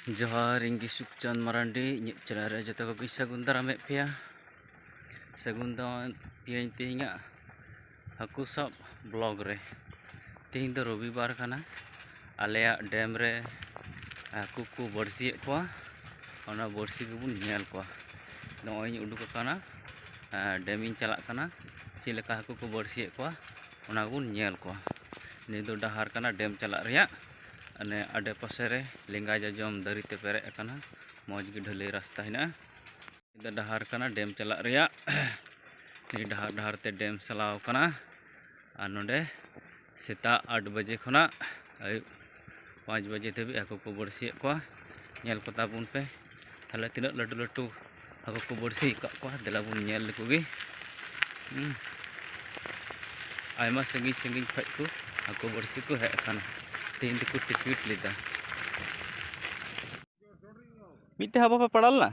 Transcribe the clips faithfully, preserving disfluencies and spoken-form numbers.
ᱡᱚᱦᱟᱨ, ᱤᱧ ᱜᱮ ᱥᱩᱠᱪᱟᱸᱫᱽ ᱢᱟᱨᱟᱱᱰᱤ᱾ ᱤᱧᱟᱹᱜ ᱪᱮᱱᱮᱞ ᱨᱮ ᱡᱚᱛᱚ ᱠᱚᱜᱮ ᱥᱟᱹᱜᱩᱱ ᱫᱟᱨᱟᱢᱮᱫ ᱯᱮᱭᱟ᱾ ᱥᱟᱹᱜᱩᱱ ᱫᱟᱨᱟᱢ ᱯᱮᱭᱟᱹᱧ ᱛᱮᱦᱮᱧᱟᱜ ᱦᱟᱹᱠᱩ ᱥᱟᱵ ᱵᱞᱚᱜ ᱨᱮ᱾ ᱛᱮᱦᱮᱧ ᱫᱚ ᱨᱚᱵᱤᱵᱟᱨ ᱠᱟᱱᱟ᱾ ᱟᱞᱮᱭᱟᱜ ᱰᱮᱢ ᱨᱮ ᱦᱟᱹᱠᱩ ᱠᱚ ᱵᱟᱹᱲᱥᱤᱭᱮᱫ ᱠᱚᱣᱟ, ᱚᱱᱟ ᱵᱟᱹᱲᱥᱤ ᱜᱮᱵᱚᱱ ᱧᱮᱞ ᱠᱚᱣᱟ᱾ ᱱᱚᱜᱼᱚᱭ ᱤᱧ ᱩᱰᱩᱠ ᱟᱠᱟᱱᱟ, ᱟᱨ ᱰᱮᱢ ᱤᱧ ᱪᱟᱞᱟᱜ ᱠᱟᱱᱟ᱾ ᱪᱮᱫ ᱞᱮᱠᱟ ᱦᱟᱹᱠᱩ ᱠᱚ ᱵᱟᱹᱲᱥᱤᱭᱮᱫ ᱠᱚᱣᱟ, ᱚᱱᱟ ᱜᱮᱵᱚᱱ ᱧᱮᱞ ᱠᱚᱣᱟ᱾ ᱱᱤᱭᱟᱹ ᱫᱚ ᱰᱟᱦᱟᱨ ᱠᱟᱱᱟ ᱰᱮᱢ ᱪᱟᱞᱟᱜ ᱨᱮᱭᱟᱜ᱾ ᱚᱱᱮ ᱟᱰᱮ ᱯᱟᱥᱮ ᱨᱮ ᱞᱮᱸᱜᱟ ᱡᱚᱡᱚᱢ ᱫᱟᱨᱮ ᱛᱮ ᱯᱮᱨᱮᱡ ᱟᱠᱟᱱᱟ, ᱢᱚᱡᱽ ᱜᱮ ᱰᱷᱟᱹᱞᱟᱹᱭ ᱨᱟᱥᱛᱟ ᱦᱮᱱᱟᱜᱼᱟ᱾ ᱱᱤᱭᱟᱹ ᱫᱚ ᱰᱟᱦᱟᱨ ᱠᱟᱱᱟ ᱰᱮᱢ ᱪᱟᱞᱟᱜ ᱨᱮᱭᱟᱜ᱾ ᱱᱤᱭᱟᱹ ᱰᱟᱦᱟᱨ, ᱰᱟᱦᱟᱨ ᱛᱮ ᱰᱮᱢ ᱪᱟᱞᱟᱣ ᱠᱟᱱᱟ᱾ ᱟᱨ ᱱᱚᱰᱮ ᱥᱮᱛᱟᱜ ᱟᱴ ᱵᱟᱡᱮ ᱠᱷᱚᱱᱟᱜ ᱟᱹᱭᱩᱵ ᱯᱟᱸᱪ ᱵᱟᱡᱮ ᱫᱷᱟᱹᱵᱤᱡ ᱦᱟᱹᱠᱩ ᱠᱚ ᱵᱟᱹᱲᱥᱤᱭᱮᱫ ᱠᱚᱣᱟ᱾ ᱧᱮᱞ ᱠᱚ ᱛᱟᱵᱚᱱ ᱯᱮ, ᱛᱟᱦᱞᱮ ᱛᱤᱱᱟᱹᱜ ᱞᱟᱹᱴᱩ ᱞᱟᱹᱴᱩ ᱦᱟᱹᱠᱩ ᱠᱚ ᱵᱟᱹᱲᱥᱤ ᱟᱠᱟᱫ ᱠᱚᱣᱟ᱾ ᱫᱮᱞᱟ ᱵᱚᱱ ᱧᱮᱞ ᱞᱮᱠᱚ ᱜᱮ᱾ ᱦᱩᱸ᱾ ᱟᱭᱢᱟ ᱥᱟᱺᱜᱤᱧ ᱥᱟᱺᱜᱤᱧ ᱠᱷᱚᱱ ᱠᱚ ᱦᱟᱹᱠᱩ ᱵᱟᱹᱲᱥᱤ ᱠᱚ ᱦᱮᱡ ᱟᱠᱟᱱᱟ᱾ ᱛᱮᱦᱮᱧ ᱫᱚᱠᱚ ᱴᱤᱠᱤᱴ ᱞᱮᱫᱟ᱾ ᱢᱤᱫᱴᱮᱱ ᱦᱚᱸ ᱵᱟᱯᱮ ᱯᱟᱲᱟᱣ ᱞᱮᱱᱟ?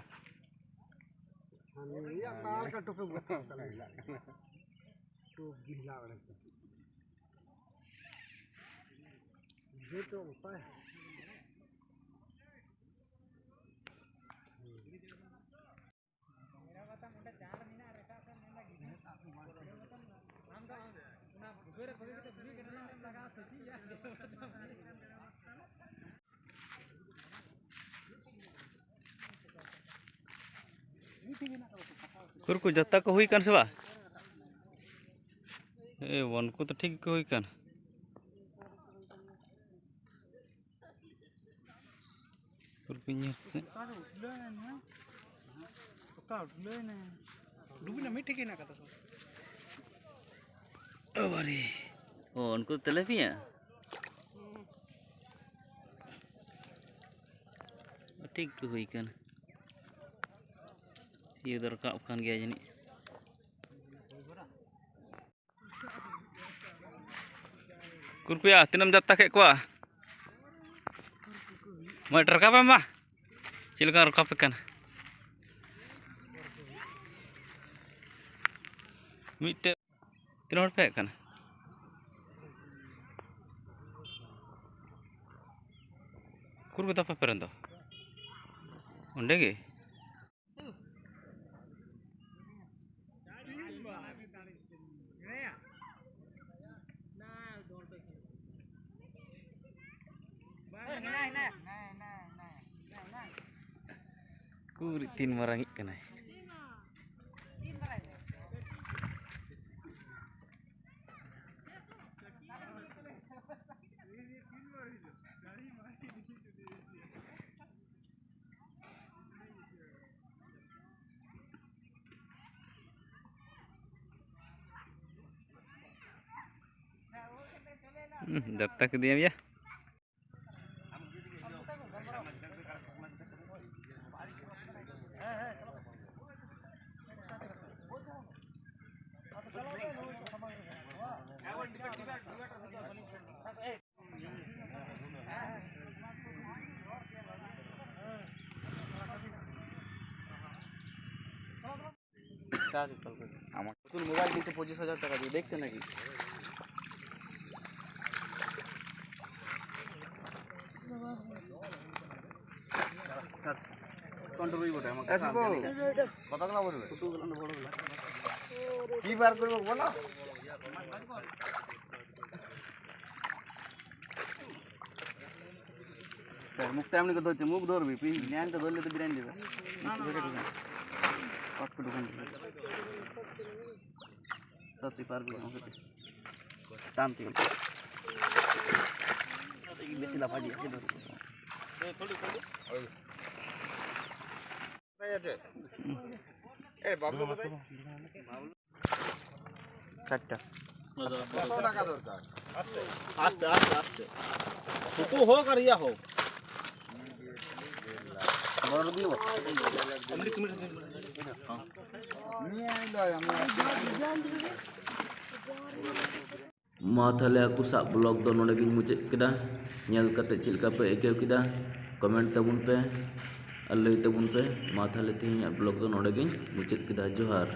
ᱩᱠᱩᱨ ᱠᱚ ᱡᱚᱛᱟ ᱠᱚ ᱦᱩᱭ ᱠᱟᱱ ᱥᱮ ᱵᱟ? ᱮ, ᱩᱱᱠᱩ ᱛᱚ ᱴᱷᱤᱠ ᱜᱮᱠᱚ ᱦᱩᱭ ᱠᱟᱱ᱾ ᱩᱠᱩᱨ ᱠᱚ ᱧᱮᱞ ᱥᱮ? ᱰᱩᱵᱤᱱᱟ ᱢᱤᱫᱴᱷᱮᱡ ᱜᱮ ᱦᱮᱱᱟᱜ ᱠᱟᱫᱟ ᱥᱮ? ᱵᱟᱵᱟᱨᱮ᱾ ᱚ, ᱩᱱᱠᱩ ᱫᱚ ᱛᱮᱞᱮᱯᱤᱭᱟ? ᱴᱷᱤᱠ ᱠᱚ ᱦᱩᱭ ᱠᱟᱱ᱾ ᱤᱭᱟᱹ ᱫᱚ ᱨᱟᱠᱟᱵ ᱠᱟᱱ ᱜᱮᱭᱟ ᱡᱟᱹᱱᱤᱡ᱾ ᱠᱩᱨᱠᱩᱭᱟ, ᱛᱤᱱᱟᱹᱜ ᱮᱢ ᱡᱟᱛᱛᱟ ᱠᱮᱫ ᱠᱚᱣᱟ? ᱢᱟ, ᱨᱟᱠᱟᱵ ᱮᱢ ᱢᱟ᱾ ᱪᱮᱫ ᱞᱮᱠᱟ ᱨᱟᱠᱟᱵ ᱯᱮ ᱠᱟᱱᱟ? ᱢᱤᱫᱴᱮᱡ᱾ ᱛᱤᱱᱟᱹᱜ ᱦᱚᱲ ᱯᱮ ᱦᱮᱡ ᱠᱟᱱᱟ? ᱩᱠᱩᱨ ᱠᱚ ᱛᱟᱯᱮ ᱯᱮᱨᱮᱱ ᱫᱚ? ᱚᱸᱰᱮ ᱜᱮ? ᱩᱠᱩᱨ ᱛᱤᱱ ᱢᱟᱨᱟᱝᱤᱡ ᱠᱟᱱᱟᱭ᱾ ᱦᱩᱸ, ᱫᱚᱯᱛᱟ ᱠᱮᱫᱮᱭᱟᱢ ᱭᱟ᱾ আমার নতুন মোবাইল কিন্তু পঁচিশ হাজার টাকা দিয়ে, দেখতে নাকি? কন্ট্রোলই বটে আমার কাছে। আসবো। কতগুলো বলবে? ছোটগুলো না বড়গুলো? কি বার করবো বলো? স্যার, মুখটা এমনি করে ধরতে, মুখ ধরবি, তুই জ্ঞানটা ধরলে তো বিরিয়ানি দেবে। না, না, না। কত ঢুকান দিবে? তো তুই পারবি আমাকে। টান তুই। বেশি লাফা দিয়ে, এই ধর। এই বাবলু কোথায়? চারটা। কত টাকা দরকার? আস্তে, আস্তে, আস্তে। ছোট হোক আর ইয়া হোক। বড় রুটি নেবো? নিয়ে আইলো, আমরা মা ᱛᱟᱦᱞᱮ ᱦᱟᱹᱠᱩ ᱥᱟᱵ ᱵᱞᱚᱜ ᱫᱚ ᱱᱚᱰᱮ ᱜᱤᱧ ᱢᱩᱪᱟᱹᱫ ᱠᱮᱫᱟ᱾ ᱧᱮᱞ ᱠᱟᱛᱮ ᱪᱮᱫ ᱞᱮᱠᱟ ᱯᱮ ᱟᱹᱭᱠᱟᱹᱣ ᱠᱮᱫᱟ, ᱠᱚᱢᱮᱱᱴ ᱛᱟᱵᱚᱱ ᱯᱮ ᱟᱨ ᱞᱟᱹᱭ ᱛᱟᱵᱚᱱ ᱯᱮ᱾ ᱢᱟ ᱛᱟᱦᱞᱮ ᱛᱮᱦᱮᱧᱟᱜ ᱵᱞᱚᱜ ᱫᱚ ᱱᱚᱰᱮ ᱜᱤᱧ ᱢᱩᱪᱟᱹᱫ ᱠᱮᱫᱟ᱾ ᱡᱚᱦᱟᱨ᱾